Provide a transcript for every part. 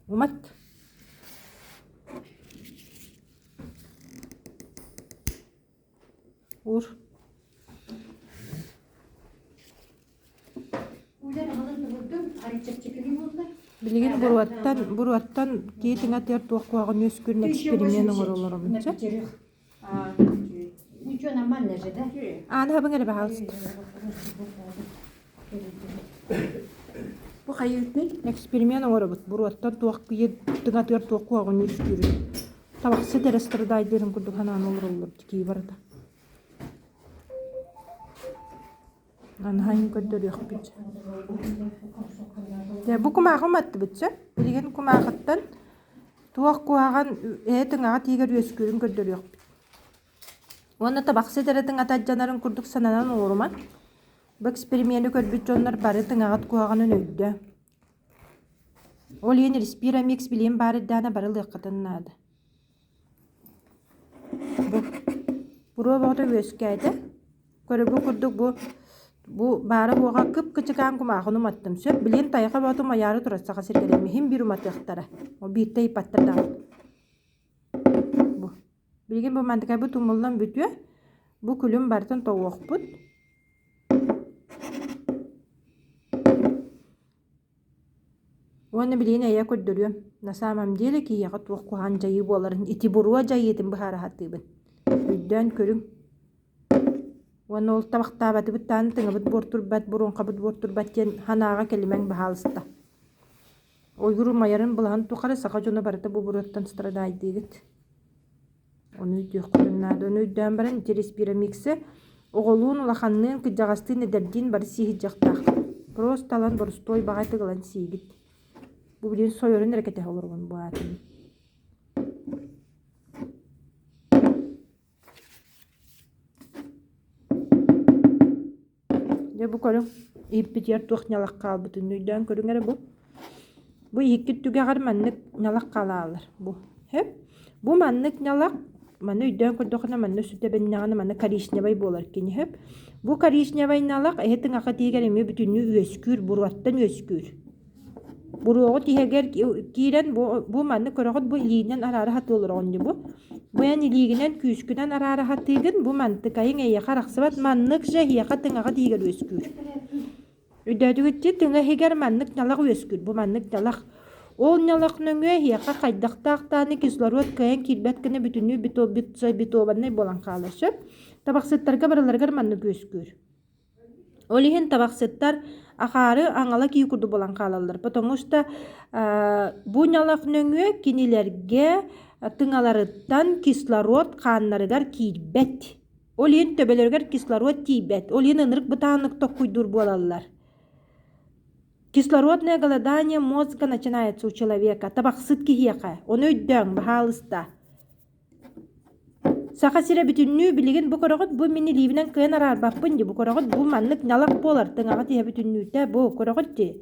Умат. Уур. Билигин буруоттан, буруоттан киһи тыҥатыгар туох куһаҕан үөскүүрүн эксперимент оҥороллоробун сөп. Ничего, нормально же, да? Ааны хабыҥ эрэ баһаалыста. Бу хайыытый? Эксперимент оҥоробут. Буруоттан туох киһи тыҥатыгар туох куһаҕан үөскүүрүн. Табахсыт эрэ страдайдыырын курдук санаан олороллор кии барыта. Анаһайын көрдөрүөхпүт. Дьэ, бу кумааҕы уматтыбыт сөп. Билигин кумааҕыттан туох куһаҕан эһэ тыҥаҕа тиигэр үөскүүрүн көрдөрүөхпүт. Уонна табахсыт эрэ тыҥата алдьанарын курдук сананан олорума. Бу эксперимени көрбүт дьоннор бары тыҥаҕыт куһаҕанын өйдөө. Ол иһин Респирамикс билиэн баар эрдэҕинэ бары ылыаххытын наада. Бу буруо бөҕөтө үөскээтэ. Көрөргө курдук бу бу баара-суоҕа кып-кычыкаан кумааҕыны уматтым. Сөп, билигин тайҕа бөҕөтө умайаары турар саха сиригэр иһин биир уматыахтара. Ол бииртэ ыйыппаттар даҕаны. Бу. Билигин бу мантыкайбыт умуллан бүтүө. Бу күлүм барытын тоҕуохпут. Уонна билигин эйэ көрдөрүөм, на самом деле киһиэхэ туох куһаҕан дьайыы буоларын ити буруо дьайыытын быһаара сатыыбын. Өйдөөн көрүҥ. Уонна ол табахтаабатыбыт даҕаны тыҥабыт буортурбат, буруоҥхабыт буортурбат диэн санааҕа кэлимэҥ баһаалыста. Ойуур умайарын былаһын тухары саха дьоно барыта бу буруоттан страдайдыыгыт. Ону өйдүөххүтүн наада. Ону өйдөөн баран ити респирамиксы оҕолуун, улаханныын, кырдьаҕастыын, эдэрдиин бары сии сылдьыахтаах. Просто ылан боростуой баҕайытык ылан сиигит. Бу билигин сойорун эрэ кэтэһэ олоробун бу аатын. Дьэ бу көрүҥ, иһиппитигэр туох ньалах хаалбытын өйдөөн көрүҥ эрэ бу. Бу иһиккит түгэҕэр маннык ньалах хаалаалар бу. Сөп? Бу маннык ньалах, маны өйдөөн көрдөххүнэ манна сүтэбиннэҕинэ манна коричневай буолар кини сөп? Бу коричневай ньалах эһи тыҥаха тиигэр эмиэ бүтүннүү үөскүүр, буруоттан үөскүүр. Буруоҕут иһигэр киирэн бу, бу маннык көрөҕүт бу илиинэн араара сатыы олороҕун дии бу. Бу эн илиигинэн күүскүнэн араара сатыыгын, бу мантыкайыҥ эйиэхэ арахсыбат, маннык же эһиэхэ тыҥаҕыт иһигэр үөскүүр. Өйдөөтүгүт дии, тыҥа иһигэр маннык ньалах үөскүүр, бу маннык ньалах. Ол ньалах нөҥүө эһиэхэ хайдахтаах даҕаны кислород кыайан киирбэт гына бүтүннүү битованнай буолан хаалар сөп. Табахсыттарга барыларыгар маннык үөскүүр. Ол иһин табахсыттар акаары аҥала киһи курдук буолан хаалаллар, потому что бу ньалах нөҥүө кинилэргэ тыҥаларыттан кислород хааннарыгар киирбэт. Ол иһин төбөлөрүгэр кислород тиийбэт, ол иһин ынырык бытааннык токкуйдуур буолаллар. Кислородное голодание мозга начинается у человека, табахсыт киһиэхэ, ону өйдөөҥ, баһаалыста. Саха сирэ бүтүннүү билигин бу көрөҕүт бу мин илиибинэн кыайан араарбаппын дии бу көрөҕүт бу маннык ньалах буолар тыҥаҕа тиһэ бүтүннүүтэ бу көрөҕүт дии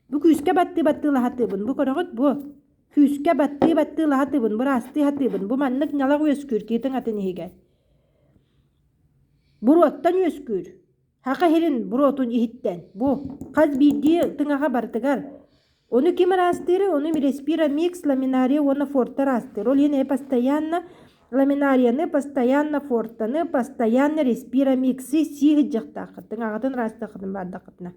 бу күүскэ баттыы баттыы лаһатыыбын бу көрөҕүт бу күүскэ баттыы баттыы лаһатыыбын быраастыы сатыыбын бу маннык ньалах үөскүүр киһи тыҥатын иһигэр буруоттан үөскүүр Саха сирин буруотун иһиттэн бу хас биирдии тыҥаҕа барытыгар Ону ким ыраастыырый? Ону Миреспира Микс, Ламинария уонна Форта ыраастыыр. Ол иһин постоянно Ламинарияны, постоянно Фортаны, постоянно Респира Миксы сии сылдьыахтааххыт. Тыҥаҕытын ыраастыаххытын баардаххытына.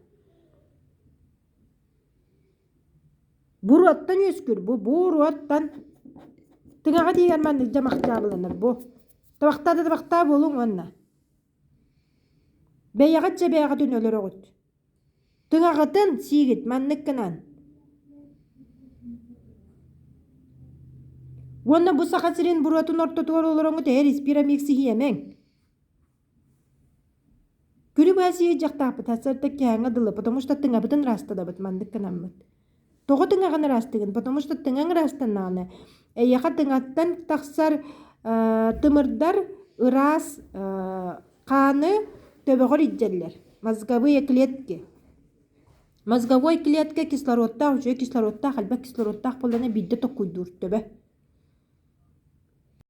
Буруоттан үөскүүр бу буруоттан. Тыҥаҕа тиийэр маннык дьамахтаабыланар бу. Табахтаа да табахтаа буолуҥ уонна. Бэйэҕит дьэбээҕитин өлөрөҕүт. Тыҥаҕытын сиигит маннык гынан. Уонна бу Саха сирин буруотун ортотугар олороҥҥут эһэр испирамикс иһиэмэҥ. Күнү быһа сиир дьахтаахпыт сарсыарда киһээҥҥэ дылы, потому что тыҥабытын ыраастадабыт маннык гынаммыт. Тоҕо тыҥаҕын ыраастыгын? Потому что тыҥаҥ ыраастаннаҕына, эйиэхэ тыҥаттан тахсар тымырдар ыраас хааны төбөҕөр илдьэллэр. Мозговые клетки. Мозговой клетка кислородтаах, үчүгэй кислородтаах, элбэх кислородтаах буоллаҕына биирдэ токкуйдуур төбө.